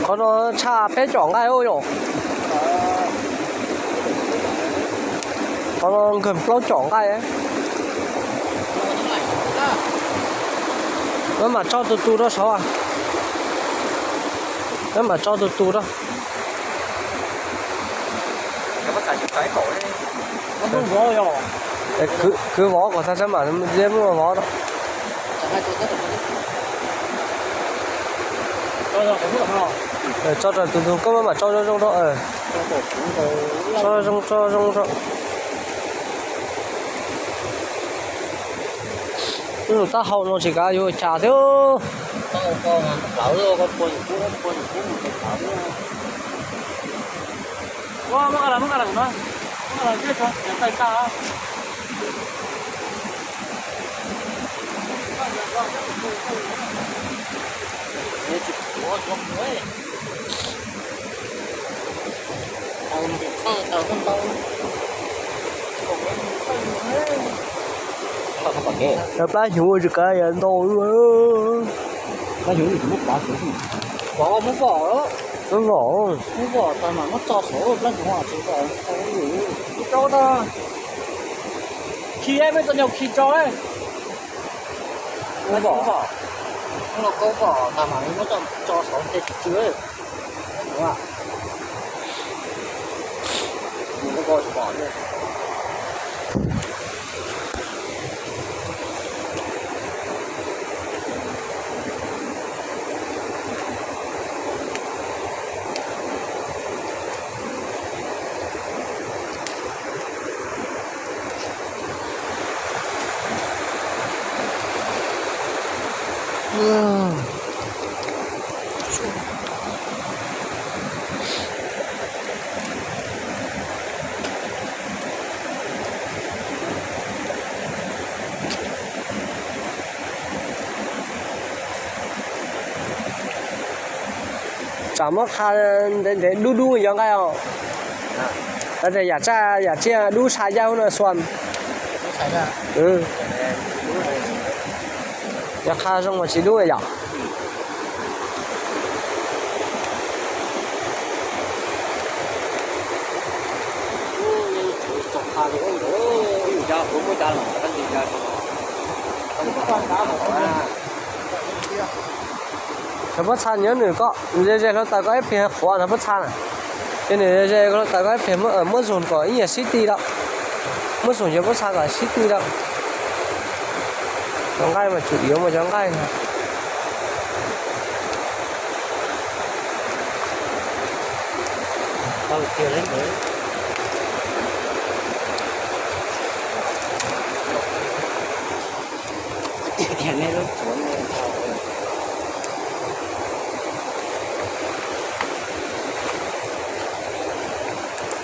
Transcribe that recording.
Qhov no tshaj peb com nqaij yom. Qhov no nkawg plaub com nqaij. Peb mam tso tus tus rau saud. Peb mam tso tus tus rau. Kwv vov kom tag sab mam muab vov rau. Tso rau tus tus koj mam tso zoo zoo rau. Tso zoo tso zoo rau. Taub hau no tsis kav yuav cas thiab. Plab hnyuv ua tsis kav yam ntau. Muab vom, muab vom, muab vom tag mam muab tso saud plab hnyuv. Khi peb txo nyog khi tso. Muab vom, muab kaub vom tag mam muab tso saud tej tsis tsw. Tsam muab qha ntev ntev dub dub yov nqaij os. Yam tshaj yam tshaj dub sai yaj no xuas. Yog qha zoo mas tsis dub yom. Nws pob txha nyob nws koj ze ze hluav taws koj ib pliag qhuav nws pob txha na. Ces nws ze hluav taws koj ib pliag muab zoom kom ib nyuag sib ti lawm. Muab zoom cov pob txha kom sib ti lawm. Cov nqaij mas tsum yuav mas cov nqaij na. Tau tiag li ntawd. Tiag tiag nej lub tsuav no.